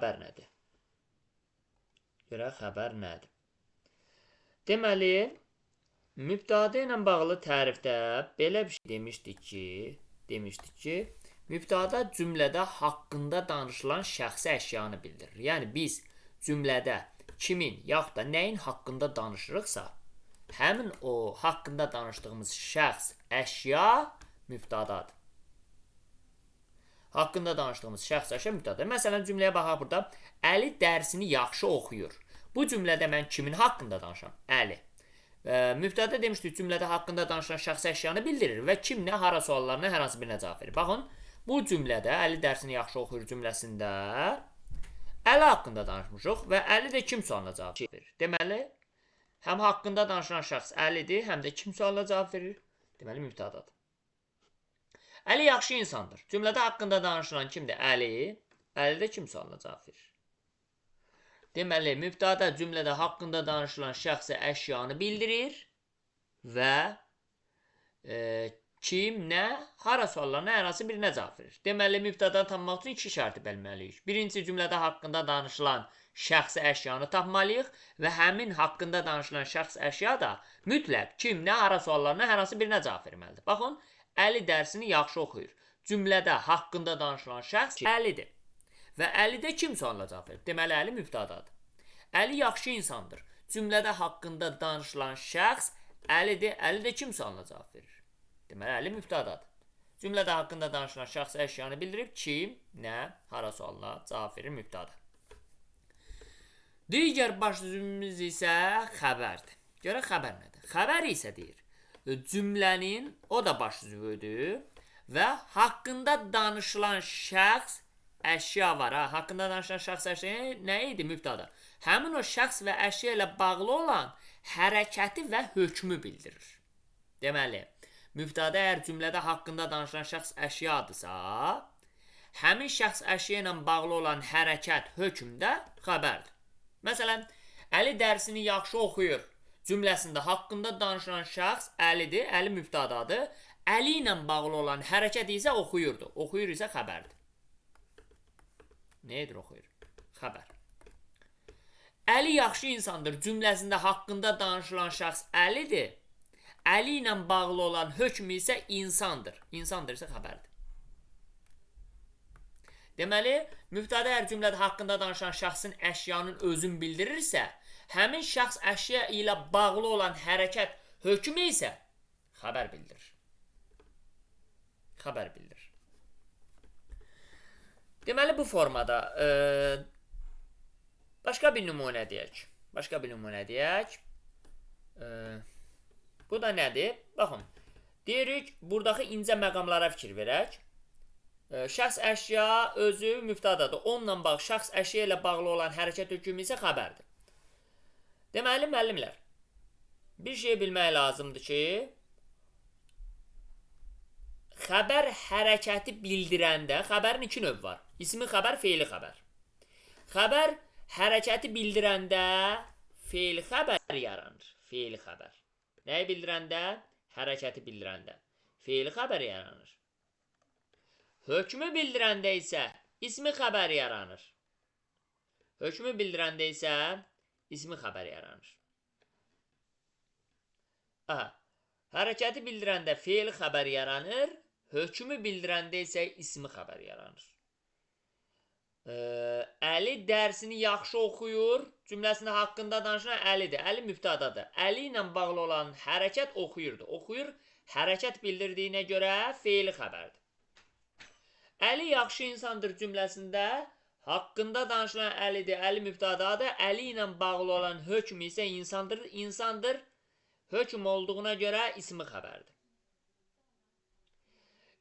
Xəbər nədir? Görək xəbər nədir? Deməli, mübtəda ilə bağlı tərifdə belə bir şey demişdik ki, mübtəda cümlədə haqqında danışılan şəxsi əşyanı bildirir. Yəni biz cümlədə kimin yaxud da nəyin haqqında danışırıqsa, həmin o haqqında danışdığımız şəxs, əşya mübtədadır. Haqqında danışdığımız şəxs, əşya mübtədadır. Məsələn, cümləyə baxaq burada. Əli dərsini yaxşı oxuyur. Bu cümlədə mən kimin haqqında danışıram? Əli. Mübtəda demişdik, cümlədə haqqında danışılan şəxs əşyanı bildirir və kim, nə, hara suallarına hər hansı birinə cavab verir. Baxın, bu cümlədə Əli dərsini yaxşı oxuyur cümləsində Əli haqqında danışmışıq və Əli də kim sualına cavab verir. Deməli, həm haqqında danışılan şəxs Əlidir, həm də kim sualına cavab verir. Deməli, mübtədadır. Əli yaxşı insandır. Cümlədə haqqında danışılan kimdir? Əli. Əli də kim sualına cavab verir. Deməli, mübtəda cümlədə haqqında danışılan şəxsə əşyanı bildirir və kim, nə, hara suallarına hər hansı birinə cavab verir. Deməli, mübtədanı tapmaq üçün iki şərti bilməliyik. Birincisi, cümlədə haqqında danışılan şəxsi əşyanı tapmalıyıq və həmin haqqında danışılan şəxs əşya da mütləq kim, nə, hara suallarına hər hansı birinə cavab verməlidir. Baxın, Əli dərsini yaxşı oxuyur. Cümlədə haqqında danışılan şəxs Əlidir. Və Əli də kim sualına cavab verir? Deməli, Əli mübtədadır. Əli yaxşı insandır. Cümlədə haqqında danışılan şəxs Əlidir. Əli də kim sualına cavab verir? Deməli, Əli mübtədadır. Cümlədə haqqında danışılan şəxs əşyanı bildirib, kim, nə, hara sualına cavab verir mübtəda. Digər baş üzvümüz isə xəbərdir. Görək xəbər nədir? Xəbər isə deyir, cümlənin, o da baş üzvüdür və haqqında danışılan şəxs əşya var. Ha? Haqqında danışılan şəxs əşya nə idi? Mübtəda. Həmin o şəxs və əşya ilə bağlı olan hərəkəti və hökmü bildirir. Deməli, mübtəda əgər cümlədə haqqında danışılan şəxs əşyadırsa, həmin şəxs əşya ilə bağlı olan hərəkət, hökm də xəbərdir. Məsələn, Əli dərsini yaxşı oxuyur cümləsində haqqında danışılan şəxs Əlidir, Əli mübtədadır. Əli ilə bağlı olan hərəkət isə oxuyurdu. Oxuyur isə xəbərdir. Nə edir oxuyur? Xəbər. Əli yaxşı insandır cümləsində haqqında danışılan şəxs Əlidir. Əli ilə bağlı olan hökm isə insandır. İnsandır isə xəbərdir. Deməli, mübtəda əgər cümlədə haqqında danışılan şəxsin əşyanın özünü bildirirsə, həmin şəxs əşya ilə bağlı olan hərəkət hökmü isə xəbər bildirir. Xəbər bildirir. Deməli, bu formada başqa bir nümunə deyək. Başqa bir nümunə deyək. Bu da nədir? Baxın, deyirik, buradakı incə məqamlara fikir verək. Şəxs əşya özü mübtədadır. Onunla bağlı, şəxs əşya ilə bağlı olan hərəkət hökmü isə xəbərdir. Deməli, müəllimlər, bir şey bilmək lazımdır ki, xəbər hərəkəti bildirəndə, xəbərin iki növü var. İsmi xəbər, feili xəbər. Xəbər hərəkəti bildirəndə feili xəbər yaranır. Feili xəbər. Nəyi bildirəndə? Hərəkəti bildirəndə. Feili xəbər yaranır. Hökmü bildirəndə isə ismi xəbər yaranır. Hökmü bildirəndə isə ismi xəbər yaranır. Aha. Hərəkəti bildirəndə feili xəbər yaranır, hökmü bildirəndə isə ismi xəbər yaranır. Əli dərsini yaxşı oxuyur cümləsində haqqında danışılan Əlidir. Əli mübtədadır. Əli ilə bağlı olan hərəkət oxuyurdu. Oxuyur, hərəkət bildirdiyinə görə feili xəbərdir. Əli yaxşı insandır cümləsində haqqında danışılan Əlidir. Əli mübtədadır. Əli ilə bağlı olan hökm isə insandır. İnsandır. Hökm olduğuna görə ismi xəbərdir.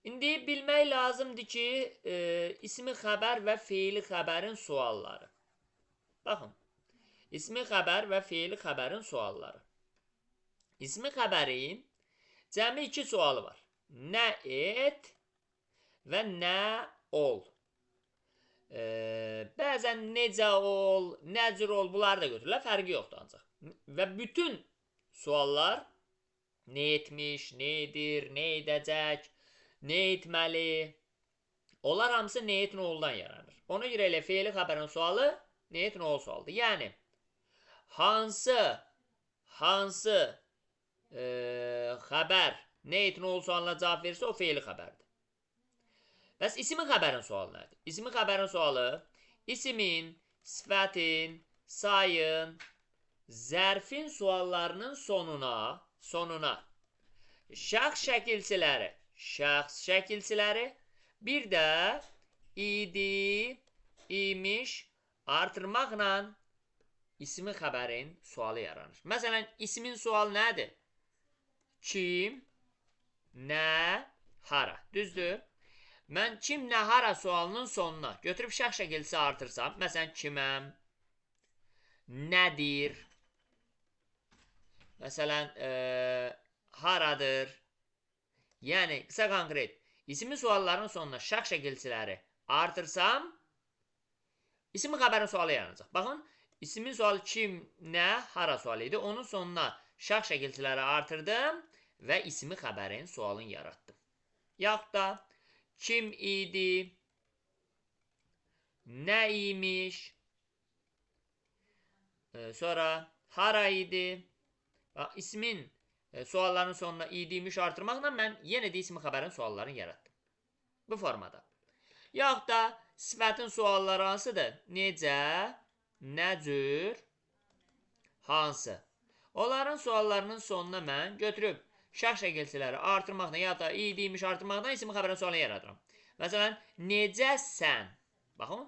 İndi bilmək lazımdır ki, ismi xəbər və feili xəbərin sualları. Baxın, ismi xəbər və feili xəbərin sualları. İsmi xəbərin cəmi iki sualı var. Nə et və nə ol. Bəzən necə ol, nə cür ol, bunları da götürürlər, fərqi yoxdur ancaq. Və bütün suallar nə etmiş, nə edir, nə edəcək, nə etməli, onlar hamısı nə et, nə oldan yaranır. Ona görə elə feili xəbərin sualı nə et, nə ol sualıdır. Yəni, hansı xəbər nə et, nə ol sualına cavab verirsə, o feili xəbərdir. Bəs isimin xəbərin sualı nədir? İsimin xəbərin sualı isimin, sifətin, sayın, zərfin suallarının sonuna şəxs şəkilçiləri, bir də idi, imiş artırmaqla ismi xəbərin sualı yaranır. Məsələn, ismin sualı nədir? Kim, nə, hara. Düzdür? Mən kim, nə, hara sualının sonuna götürüb şəxs şəkilçisi artırsam, məsələn, kiməm, nədir, məsələn, haradır. Yəni, qısa konkret, ismi sualların sonuna şəxs şəkilçiləri artırsam, ismi xəbərin sualı yaranacaq. Baxın, ismin sualı kim, nə, hara sualı idi. Onun sonuna şəxs şəkilçiləri artırdım və ismi xəbərin sualını yaratdım. Yaxud da kim idi, nə imiş, sonra hara idi. Bax, ismin sualların sonuna idi, imiş artırmaqla mən yenə də ismi xəbərin suallarını yaratdım. Bu formada. Yaxud da sifətin sualları hansıdır? Necə, nə cür, hansı? Onların suallarının sonuna mən götürüb şəxs şəkilçiləri artırmaqla ya da idi, imiş artırmaqla ismi xəbərin sualını yaradıram. Məsələn, necəsən? Baxın,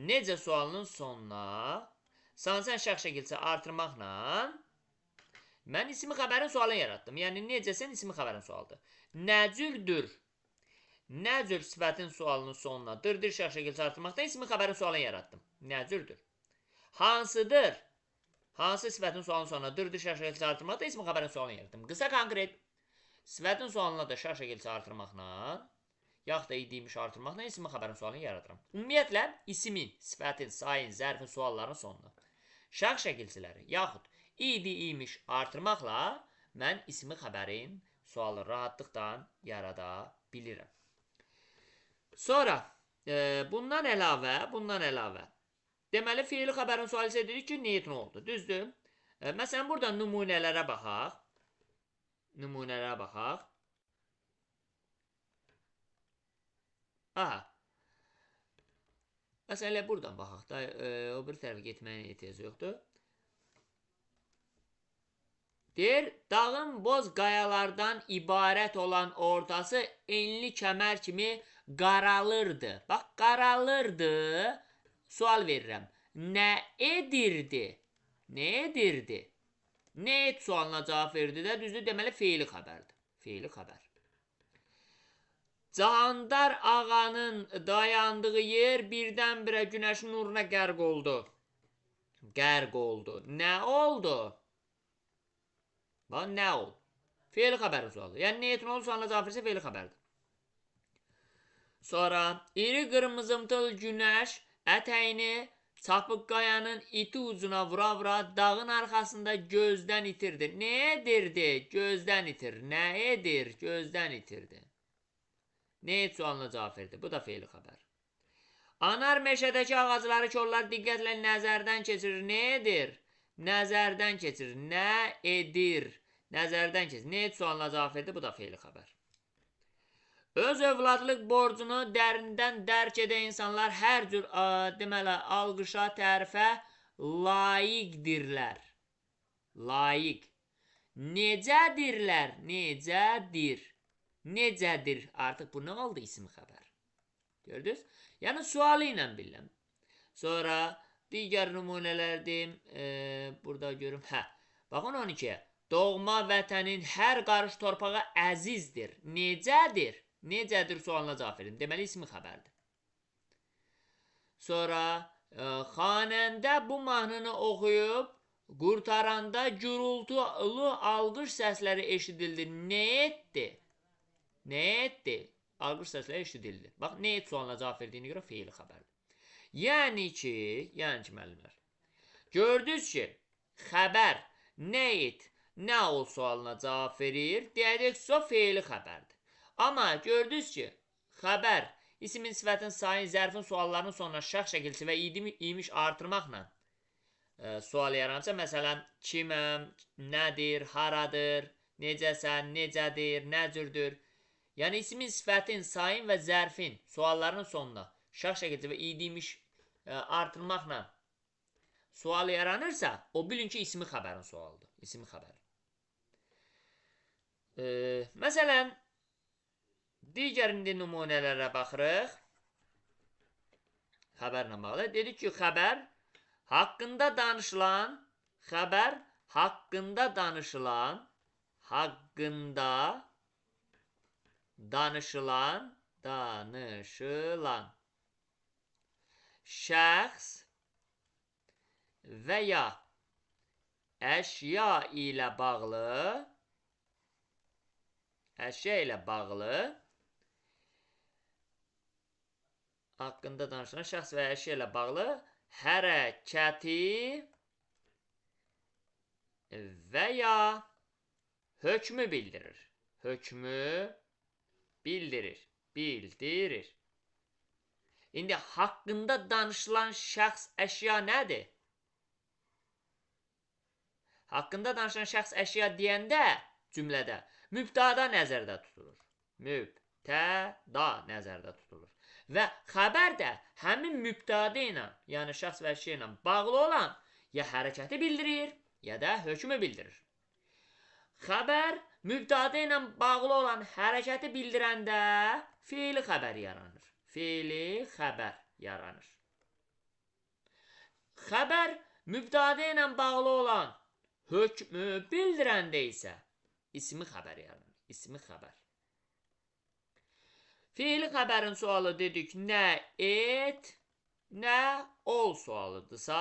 necə sualının sonuna sansən şəxs şəkilçisi artırmaqla mən ismi xəbərin sualını yaratdım. Yəni, necəsən ismi xəbərin sualıdır. Nə cürdür? Nə cür sifətin sualının sonuna dırdır şəxs şəkilçisi artırmaqdan ismi xəbərin sualını yaratdım. Nə cürdür? Hansıdır? Hansı sifətin sualının sonuna dırdır şəxs şəkilçisi artırmaqdan ismi xəbərin sualını yaratdım. Qısa konkret, sifətin sualına da şəxs şəkilçisi artırmaqla, yaxud da idi imiş artırmaqla ismi xəbərin sualını yaradıram. Ümumiyyətlə, ismin, sifətin, sayın, zərfin suallarının sonuna şəxs şəkilçiləri yaxud idi imiş artırmaqla mən ismi xəbərin sualını rahatlıqla yarada bilirəm. Sonra, bundan əlavə, deməli, feili xəbərin sualı isə dedik ki, nə et, nə oldu? Düzdür? Məsələn, burada nümunələrə baxaq. Nümunələrə baxaq. Aha. Məsələn, elə buradan baxaq da, o bir tərəfə getməyə ehtiyac yoxdur. Deyir, dağın boz qayalardan ibarət olan ortası enli kəmər kimi qaralırdı. Bax, qaralırdı. Sual verirəm. Nə edirdi? Nə edirdi? Nə et sualına cavab verdi də, düzdür, deməli, feili xəbərdir. Feili xəbər. Cahandar ağanın dayandığı yer birdən-birə günəşin nuruna qərq oldu. Qərq oldu. Nə oldu? Bax, nə oldu? Feili xəbərin sualı. Yəni, nə et, nə oldu sualına cavab versə, feili xəbərdir. Sonra, iri qırmızımtıl günəş ətəyini çapıq qayanın iti ucuna vura-vura dağın arxasında gözdən itirdi. Nə edirdi? Gözdən itir. Nə edir? Gözdən itirdi. Nə et sualına cavab verdi? Bu da feili xəbər. Anar meşədəki ağacları kollar diqqətlə nəzərdən keçirir. Nə edir? Nəzərdən keçirir. Nə edir? Nəzərdən keçirir. Nə et sualına cavab verdi? Bu da feili xəbər. Öz övladlıq borcunu dərindən dərk edən insanlar hər cür deməli, alqışa, tərifə layiqdirlər. Layiq. Necədirlər? Necədir? Necədir? Artıq bu nə oldu? İsim xəbər. Gördünüz? Yəni, sualı ilə bilirəm. Sonra digər nümunələr deyim. Burada görüm. Hə. Baxın 12-yə. Doğma vətənin hər qarış torpağı əzizdir. Necədir? Necədir sualına cavab verin. Deməli, ismi xəbərdir. Sonra, xanəndə bu mahnını oxuyub, qurtaranda gürultulu alqış səsləri eşidildi. Nə etdi? Nə etdi? Alqış səsləri eşidildi. Bax, nə et sualına cavab verdiyinə görə feili xəbərdir. Yəni ki, müəllimlər, gördünüz ki, xəbər nə et, nə ol sualına cavab verir, deyəcək ki, o feili xəbərdir. Amma gördünüz ki, xəbər İsmin, sifətin, sayın, zərfin suallarının sonuna şəxs şəkilçisi və imiş artırmaqla sual yaranırsa, məsələn, kiməm, nədir, haradır, necəsən, necədir, nə cürdür. Yəni, ismin, sifətin, sayın və zərfin suallarının sonuna şəxs şəkilçisi və imiş artırmaqla sual yaranırsa, o bilin ki, ismi xəbərin sualıdır. İsmi xəbər. Məsələn, digər indi nümunələrə baxırıq. Xəbərlə bağlı. Dedik ki, xəbər haqqında danışılan, xəbər haqqında danışılan, haqqında danışılan, danışılan şəxs və ya əşya ilə bağlı, əşya ilə bağlı haqqında danışılan şəxs və əşya ilə bağlı hərəkəti və ya hökmü bildirir. Hökmü bildirir. Bildirir. İndi haqqında danışılan şəxs, əşya nədir? Haqqında danışılan şəxs, əşya deyəndə cümlədə mübtəda nəzərdə tutulur. Mübtəda nəzərdə tutulur. Və xəbər də həmin mübtəda ilə, yəni şəxs və əşya ilə bağlı olan ya hərəkəti bildirir, ya da hökmü bildirir. Xəbər mübtəda ilə bağlı olan hərəkəti bildirəndə feili xəbər yaranır. Feili xəbər yaranır. Xəbər mübtəda ilə bağlı olan hökmü bildirəndə isə ismi xəbər yaranır. İsmi xəbər. Feili xəbərin sualı dedik, nə et, nə ol sualıdırsa,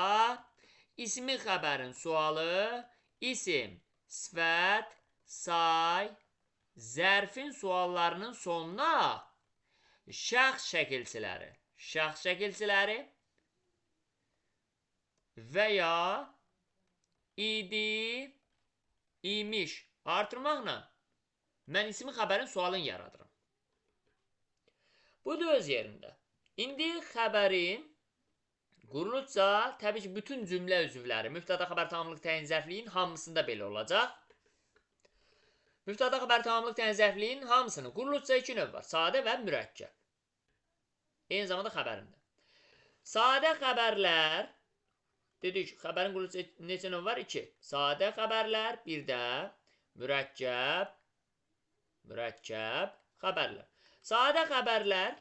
ismi xəbərin sualı isim, sifət, say, zərfin suallarının sonuna şəxs şəkilçiləri, şəxs şəkilçiləri və ya idi, imiş artırmaqla mən ismi xəbərin sualını yaradıram. Bu da öz yerində. İndi xəbərin quruluşsa, təbii ki, bütün cümlə üzvləri, mübtəda, xəbər, tamamlıq, təyin, zərfliyin hamısında belə olacaq. Mübtəda, xəbər, tamamlıq, təyin, zərfliyin hamısının quruluşsa iki növ var. Sadə və mürəkkəb. Eyni zamanda xəbərində. Sadə xəbərlər, dedik, xəbərin quruluşsa neçə növ var? 2. Sadə xəbərlər, bir də mürəkkəb, mürəkkəb xəbərlər. Sadə xəbərlər,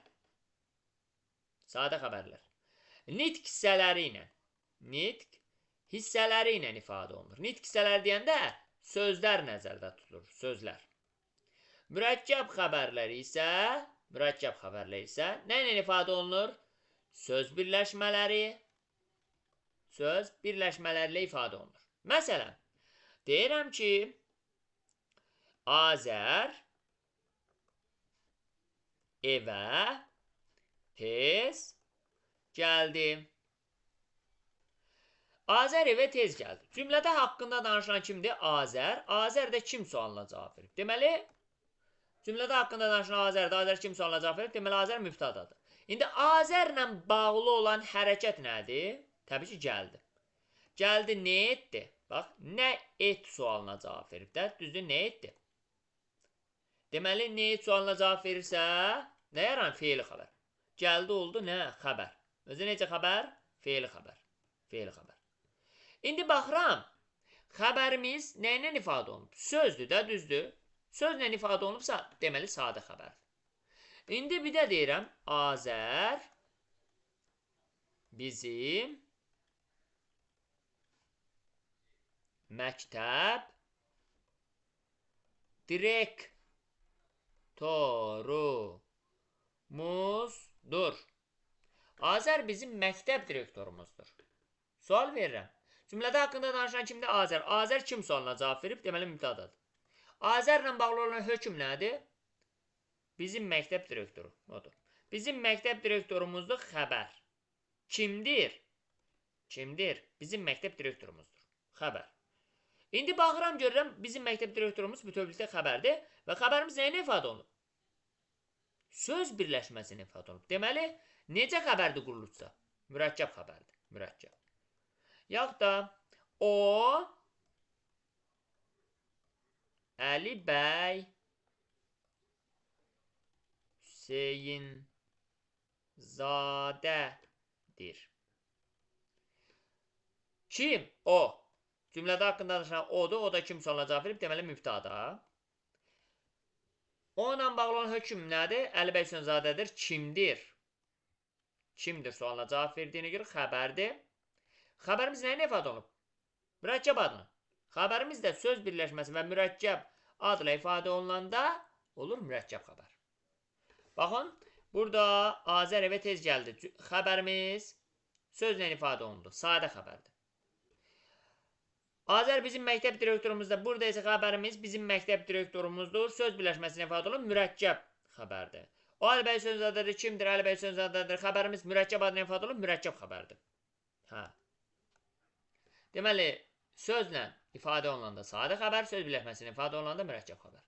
sadə xəbərlər nitq hissələri ilə, nitq hissələri ilə ifadə olunur. Nitq hissələri deyəndə sözlər nəzərdə tutulur, sözlər. Mürəkkəb xəbərlər isə, mürəkkəb xəbərlər isə nə ilə ifadə olunur? Söz birləşmələri, söz birləşmələri ilə ifadə olunur. Məsələn, deyirəm ki, Azər evə tez gəldi. Azər evə tez gəldi. Cümlədə haqqında danışılan kimdir? Azər. Azər də kim sualına cavab verib? Deməli, cümlədə haqqında danışılan Azərdir. Azər kim sualına cavab verib? Deməli, Azər mübtədadır. İndi Azərlə bağlı olan hərəkət nədir? Təbii ki, gəldi. Gəldi nə etdi? Bax, nə et sualına cavab verib də. Düzdür, nə etdi? Deməli, nə et sualına cavab verirsə, nə yaranır? Feili xəbər. Gəldi oldu nə? Xəbər. Özü necə xəbər? Feili xəbər. Feili xəbər. İndi baxıram, xəbərimiz nə ilə ifadə olunub? Sözdür də, düzdür. Sözlə ifadə olunubsa, deməli, sadə xəbərdir. İndi bir də deyirəm, Azər bizim məktəb direktorumuzdur. Azər bizim məktəb direktorumuzdur. Sual verirəm. Cümlədə haqqında danışan kimdir? Azər. Azər kim sualına cavab verib? Deməli, mübtədadır. Azərlə bağlı olan hökm nədir? Bizim məktəb direktoru. Odur. Bizim məktəb direktorumuzdur xəbər. Kimdir? Kimdir? Bizim məktəb direktorumuzdur. Xəbər. İndi baxıram, görürəm, bizim məktəb direktorumuz bütövlükdə xəbərdir və xəbərimiz nə ilə ifadə olunub? Söz birləşməsini ifadə olunub. Deməli, necə xəbərdir quruluşsa? Mürəkkəb xəbərdir. Mürəkkəb. Yaxud da o Əli bəy Hüseynzadədir. Kim? O. Cümlədə haqqında danışan odur. O da kim sualına cavab verib? Deməli, mübtəda. Onunla bağlı olan hökm nədir? Əli bəy Hüseynzadədir. Kimdir? Kimdir sualına cavab verdiyinə görə xəbərdir. Xəbərimiz nə ilə ifadə olunub? Mürəkkəb adla. Xəbərimiz də söz birləşməsi və mürəkkəb adla ifadə olunanda olur mürəkkəb xəbər. Baxın, burada Azər evə tez gəldi. Xəbərimiz sözlə ifadə olundu. Sadə xəbərdir. Azər bizim məktəb direktorumuzdur. Burada isə xəbərimiz bizim məktəb direktorumuzdur. Söz birləşməsinə ifadə olunur, mürəkkəb xəbərdir. O Əli bəy Hüseynzadədir. Kimdir? Əli bəy Hüseynzadədir. Xəbərimiz mürəkkəb adla ifadə olunur, mürəkkəb xəbərdir. Hə. Deməli, sözlə ifadə olunanda sadə xəbər, söz birləşməsinə ifadə olunanda mürəkkəb xəbər.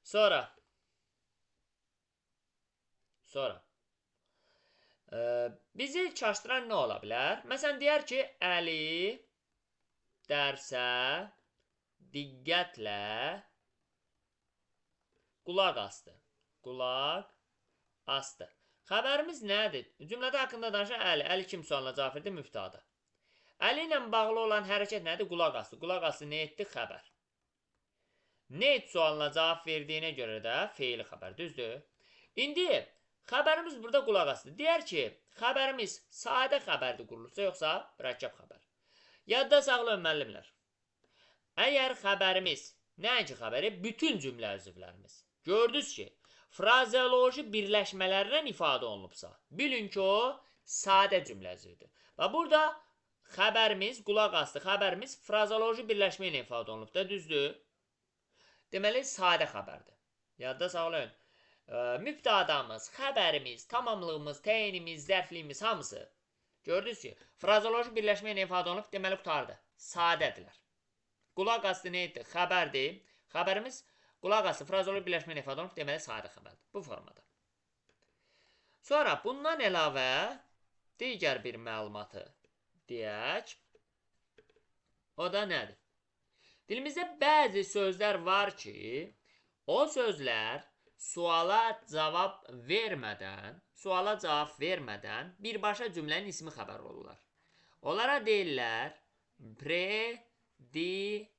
Sonra bizi çaşdıran nə ola bilər? Məsələn, deyər ki, Əli dərsə diqqətlə qulaq asdı. Qulaq asdı. Xəbərimiz nədir? Cümlədə haqqında danışan Əli. Əli kim sualına cavab verdi? Mübtəda. Əli ilə bağlı olan hərəkət nədir? Qulaq asdı. Qulaq asdı nə etdi? Xəbər. Nə et sualına cavab verdiyinə görə də feili xəbər, düzdür? İndi xəbərimiz burada qulaq asdı. Deyər ki, xəbərimiz sadə xəbərdir qurulursa, yoxsa mürəkkəb xəbər. Yadda saxlayın müəllimlər. Əgər xəbərimiz, nəinki xəbəri, bütün cümlə üzvlərimiz. Gördünüz ki, frazeoloji birləşmələrlə ifadə olunubsa, bilin ki, o sadə cümlə üzvüdür. Və burada xəbərimiz, qulaq asdı, xəbərimiz frazeoloji birləşmə ilə ifadə olunub da, düzdür? Deməli, sadə xəbərdir. Yadda saxlayın. Mübtədamız, xəbərimiz, tamamlığımız, təyinimiz, zərfliyimiz hamısı. Gördünüz ki, frazeoloji birləşmə ilə ifadə olunub, deməli, qurtardı. Sadədirlər. Qulaq asdı nə etdi? Xəbərdir. Xəbərimiz qulaq asdı, frazeoloji birləşmə ilə ifadə olunub, deməli, sadə xəbərdir. Bu formada. Sonra bundan əlavə digər bir məlumatı deyək. O da nədir? Dilimizdə bəzi sözlər var ki, o sözlər suala cavab vermədən, birbaşa cümlənin ismi xəbər olurlar. Onlara deyirlər predikativ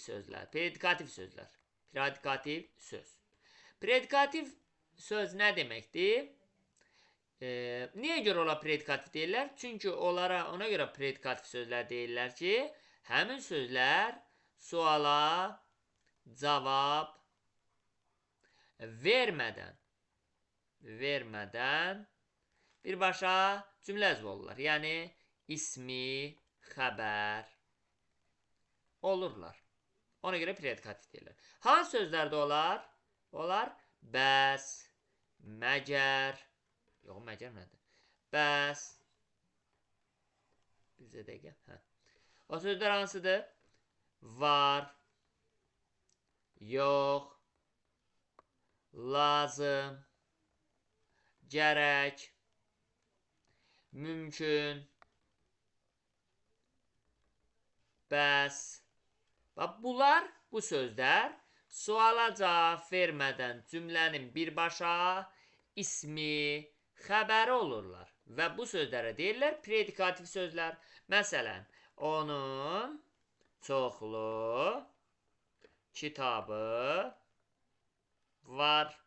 sözlər. Predikativ sözlər. Predikativ söz. Predikativ söz nə deməkdir? Niyə görə onlara predikativ deyirlər? Çünki onlara ona görə predikativ sözlər deyirlər ki, həmin sözlər suala cavab vermədən birbaşa cümlə üzvü olurlar. Yəni, ismi, xəbər olurlar. Ona görə predikativ deyirlər. Hansı sözlərdə olar? Olar bəs, məgər, yox, məgər nədir? Bəs, bizə dəqiqə, hə. O sözlər hansıdır? Var, yox, lazım, gərək, mümkün, bəs. Bax, bunlar, bu sözlər suala cavab vermədən cümlənin birbaşa ismi, xəbəri olurlar. Və bu sözlərə deyirlər predikativ sözlər. Məsələn, onun çoxlu kitabı var.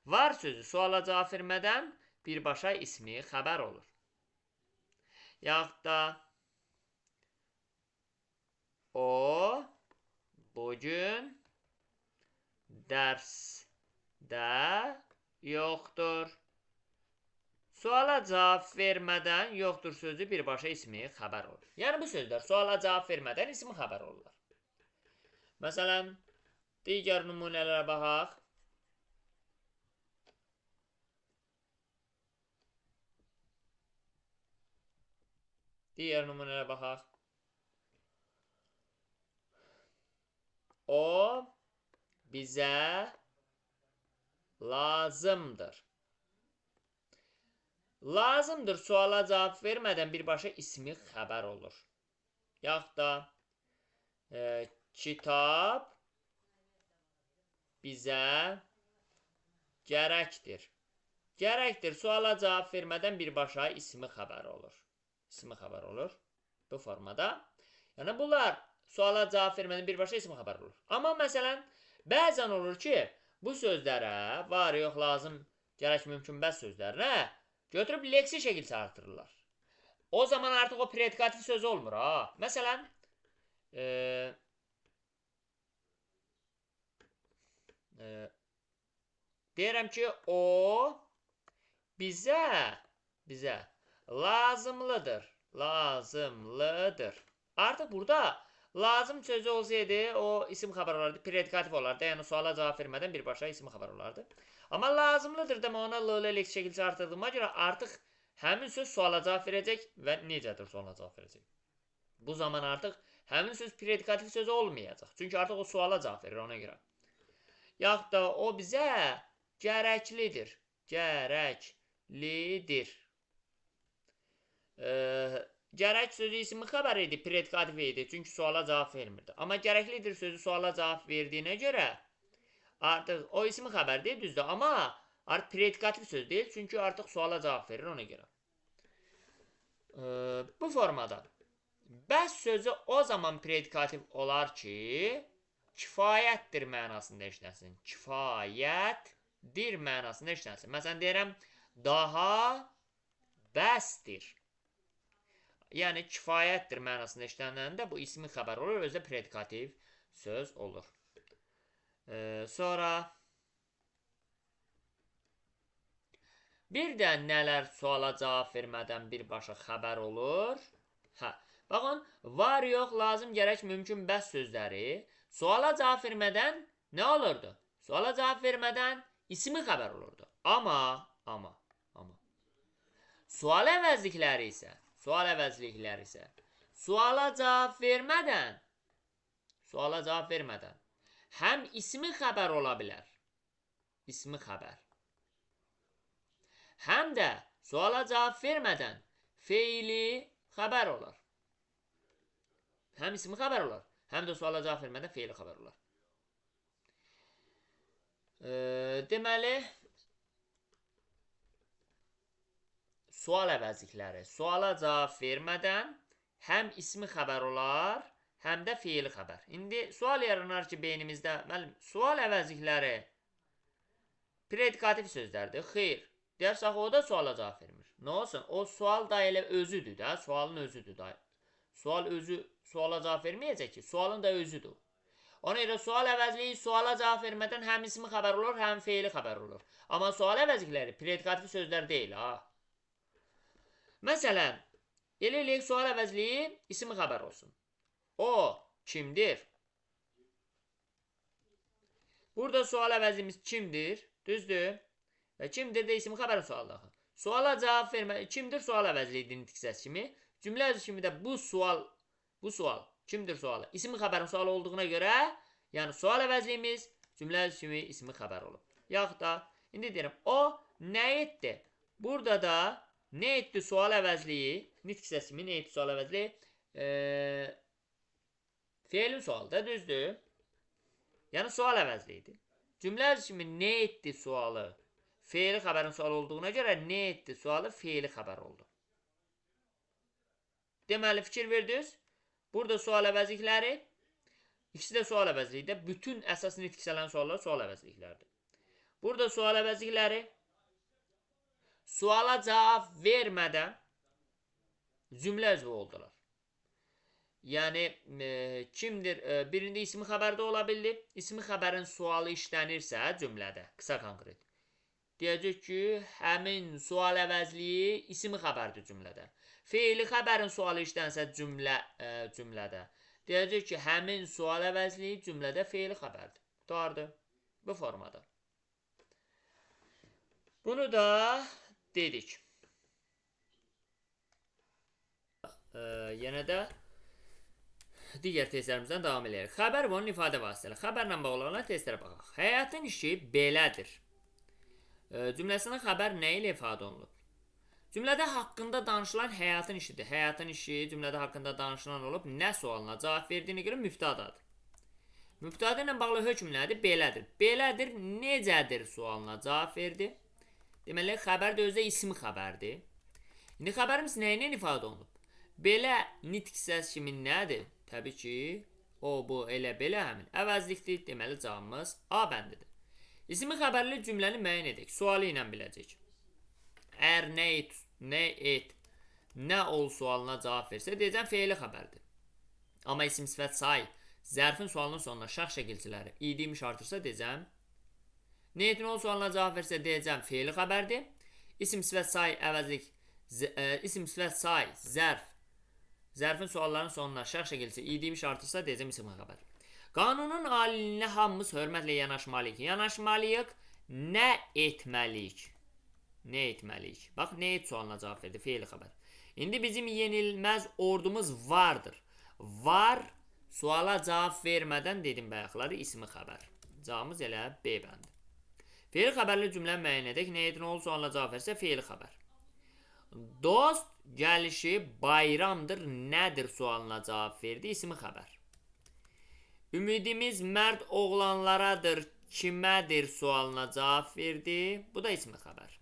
Var sözü suala cavab vermədən birbaşa ismi xəbər olur. Yaxud da o bugün dərsdə yoxdur. Suala cavab vermədən yoxdur sözü birbaşa ismi xəbər olur. Yəni bu sözlər suala cavab vermədən ismi xəbər olurlar. Məsələn, digər nümunələrə baxaq. Digər nümunələrə baxaq. O bizə lazımdır. Lazımdır suala cavab vermədən birbaşa ismi xəbər olur. Yaxud da kitab bizə gərəkdir. Gərəkdir suala cavab vermədən birbaşa ismi xəbər olur. İsmi xəbər olur bu formada. Yəni bunlar suala cavab vermədən birbaşa ismi xəbər olur. Amma məsələn, bəzən olur ki, bu sözlərə var, yox, lazım, gərək, mümkün, bəs sözlərinə götürüb leksi şəkil artırırlar. O zaman artıq o predikativ söz olmur. Ha. Məsələn, deyirəm ki, o bizə lazımlıdır. Lazımlıdır. Artıq burada lazım sözü olsaydı, o isim xəbər olardı, predikativ olardı. Yəni suala cavab vermədən birbaşa isim xəbər olardı. Amma lazımlıdır demə ona l leksi şəkilçi artırdığıma görə artıq həmin söz suala cavab verəcək və necədir suala cavab verəcək. Bu zaman artıq həmin söz predikativ söz olmayacaq. Çünki artıq o suala cavab verir ona görə. Yaxud da o bizə gərəklidir. Gərəklidir. Gərək sözü ismi xəbər idi, predikativ idi. Çünki suala cavab vermirdi. Amma gərəklidir sözü suala cavab verdiyinə görə artıq o ismi xəbər deyil, düzdür. Amma artıq predikativ söz deyil, çünki artıq suala cavab verir ona görə. Bu formada bəs sözü o zaman predikativ olar ki, kifayətdir mənasında işlənsin. Kifayətdir mənasında işlənsin. Məsələn, deyirəm, daha bəsdir. Yəni, kifayətdir mənasında işlənəndə bu ismi xəbər olur, özü də predikativ söz olur. Sonra bir də nələr suala cavab vermədən birbaşa xəbər olur? Hə, baxın, var, yox, lazım, gərək, mümkün, bəs sözləri suala cavab vermədən nə olurdu? Suala cavab vermədən ismi xəbər olurdu. Amma sual əvəzlikləri isə, suala cavab vermədən, həm ismi xəbər ola bilər, ismi xəbər, həm də suala cavab vermədən feili xəbər olar. Həm ismi xəbər olar, həm də suala cavab vermədən feili xəbər olar. Deməli, sual əvəzlikləri suala cavab vermədən həm ismi xəbər olar, həm də feili xəbər. İndi sual yaranır ki, beynimizdə, müəllim, sual əvəzlikləri predikativ sözlərdir. Xeyr. Deyərsə, o da suala cavab vermir. Nə olsun? O sual da elə özüdür də, sualın özüdür da. Sual özü suala cavab verməyəcək ki, sualın da özüdür. Ona görə sual əvəzliyi suala cavab vermədən həm ismi xəbər olur, həm feili xəbər olur. Amma sual əvəzlikləri predikativ sözlər deyil, ha. Məsələn, elə eləyək sual əvəzliyi ismi xəbər olsun. O kimdir? Burada sual əvəzliyimiz kimdir? Düzdür? Və kimdir də ismi xəbərin sualıdır axı. Suala cavab vermə, kimdir sual əvəzliyi nitq hissəsi kimi. Cümlə özü kimi də bu sual kimdir sualı? İsmi xəbərin sualı olduğuna görə, yəni sual əvəzliyimiz cümlə özü kimi ismi xəbər olub. Yaxud da indi deyirəm, o nə etdi? Burada da nə etdi sual əvəzliyi, nitq hissəsi kimi nə etdi sual əvəzliyi? Feilin sualı da düzdür. Yəni sual əvəzliyidir. Cümlə özü kimi nə etdi sualı? Feili xəbərin sualı olduğuna görə nə etdi sualı feili xəbər oldu. Deməli, fikir verdiniz. Burada sual əvəzlikləri, ikisi də sual əvəzliyidir. Bütün əsas nitq hissələrin sualları sual əvəzlikləridir. Burada sual əvəzlikləri suala cavab vermədən cümlə üzvü oldular. Yəni, kimdir? Birində ismi xəbər də ola bildi. İsmi xəbərin sualı işlənirsə cümlədə, qısa konkret. Deyəcək ki, həmin sual əvəzliyi ismi xəbərdir cümlədə. Feili xəbərin sualı işlənsə cümlədə. Deyəcək ki, həmin sual əvəzliyi cümlədə feili xəbərdir. Tutardı. Bu formada. Bunu da dedik. Yenə də Digər testlərimizdən davam eləyərik. Xəbər və onun ifadə vasitələri. Xəbərlə bağlı olan testlərə baxaq. Həyatın işi belədir. Cümləsində xəbər nə ilə ifadə olunub? Cümlədə haqqında danışılan həyatın işidir. Həyatın işi cümlədə haqqında danışılan olub. Nə sualına cavab verdiyinə görə mübtədadır. Mübtəda ilə bağlı hökm nədir? Belədir. Belədir, necədir sualına cavab verdi. Deməli, xəbər də özü ismi xəbərdir. İndi xəbərimiz nə ilə ifadə olunub? Belə nitq hissəsi kimi nədir? Təbii ki, o, bu, elə, belə həmin əvəzlikdir. Deməli, cavabımız A bəndidir. İsmi xəbərli cümləni müəyyən edək. Sualı ilə biləcək. Əgər nə et, nə et, nə ol sualına cavab versə, deyəcəm feili xəbərdir. Amma isim sifət say, zərfin sualının sonuna şəxs şəkilçiləri idi-miş artırsa, deyəcəm. Nə et, nə ol sualına cavab versə, deyəcəm feili xəbərdir. İsim sifət say, əvəzlik, isim sifət say, zərf, zərfin suallarının sonuna şəxs şəkilçisi idi-miş artırsa, deyəcəm isim xəbər. Qanunun aliliyinə hamımız hörmətlə yanaşmalıyıq. Yanaşmalıyıq, nə etməliyik? Nə etməliyik? Bax, nə et sualına cavab verdi, feili xəbər. İndi bizim yenilməz ordumuz vardır. Var, suala cavab vermədən dedim bayaqları ismi xəbər. Cavabımız elə B bəndi. Feili xəbərli cümlə müəyyən edək. Nə et, nə ol sualına cavab versə, feili xəbər. Dost gəlişi bayramdır, nədir sualına cavab verdi, ismi xəbər. Ümidimiz mərd oğlanlaradır, kimədir sualına cavab verdi. Bu da ismi xəbər.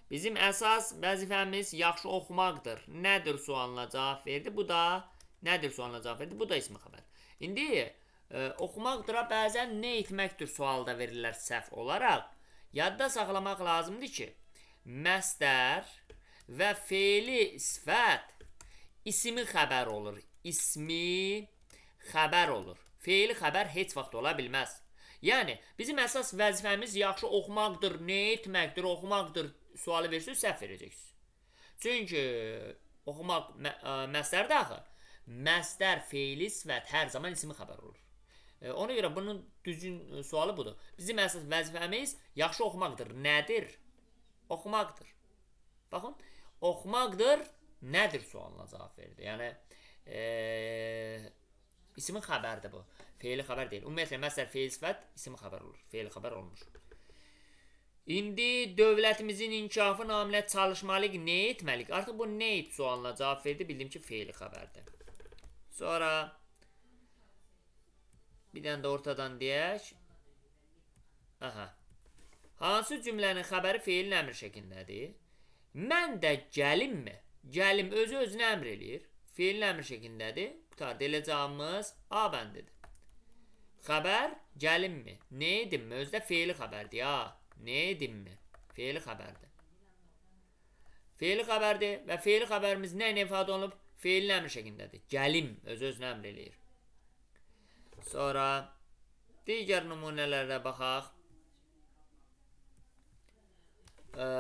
Bizim əsas vəzifəmiz yaxşı oxumaqdır. Nədir sualına cavab verdi. Bu da nədir sualına cavab verdi. Bu da ismi xəbər. İndi oxumaqdıra bəzən nə etməkdir sualda verirlər səhv olaraq. Yadda saxlamaq lazımdır ki, məstər və feili sifət ismi xəbər olur. İsmi xəbər olur. Feili xəbər heç vaxt ola bilməz. Yəni, bizim əsas vəzifəmiz yaxşı oxumaqdır, nə etməkdir, oxumaqdır sualı versiniz, səhv verəcəksiniz. Çünki oxumaq məstərdir axı. Məstər, feili sifət hər zaman ismi xəbər olur. Ona görə bunun düzgün sualı budur. Bizim əsas vəzifəmiz yaxşı oxumaqdır. Nədir? Oxumaqdır. Baxın, oxumaqdır, nədir sualına cavab verdi. Yəni, ismi xəbərdir bu. Feili xəbər deyil. Ümumiyyətlə, məsələn, feil sifət ismi xəbər olur. Feili xəbər olmur. İndi dövlətimizin inkişafı naminə çalışmalıyıq, nə etməliyik? Artıq bu nə et sualına cavab verdi. Bildim ki, feili xəbərdir. Sonra bir dənə də ortadan deyək. Aha. Hansı cümlənin xəbəri feilin əmr şəklindədir? Mən də gəlimmi? Gəlim özü özünə əmr eləyir. Feilin əmr şəklindədir. Qutardı. Elə cavabımız A bəndidir. Xəbər gəlimmi? Nə edimmi? Özü də feili xəbərdir. Ya. Nə edimmi? Feili xəbərdir. Feili xəbərdir və feili xəbərimiz nə ilə ifadə olunub? Feilin əmr şəklindədir. Gəlim özü özünə əmr eləyir. Sonra digər nümunələrə baxaq.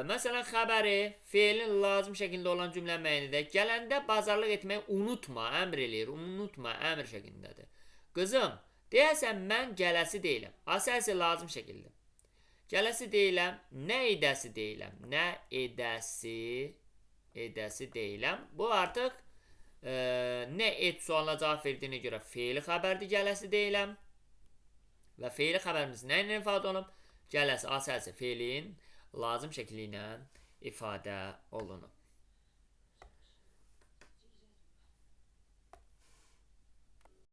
Məsələn, xəbəri feilin lazım şəkildə olan cümlə müəyyən edək. Gələndə bazarlıq etməyi unutma, əmr eləyir. Unutma, əmr şəklindədir. Qızım, deyəsən mən gələsi deyiləm. Asəsi lazım şəkildə. Gələsi deyiləm, nə edəsi deyiləm. Nə edəsi, edəsi deyiləm. Bu artıq nə et sualına cavab verdiyinə görə feili xəbərdir, gələsi deyiləm. Və feili xəbərimiz nə ilə ifadə olunub? Gələsi, asəsi feilin lazım şəkli ilə ifadə olunub.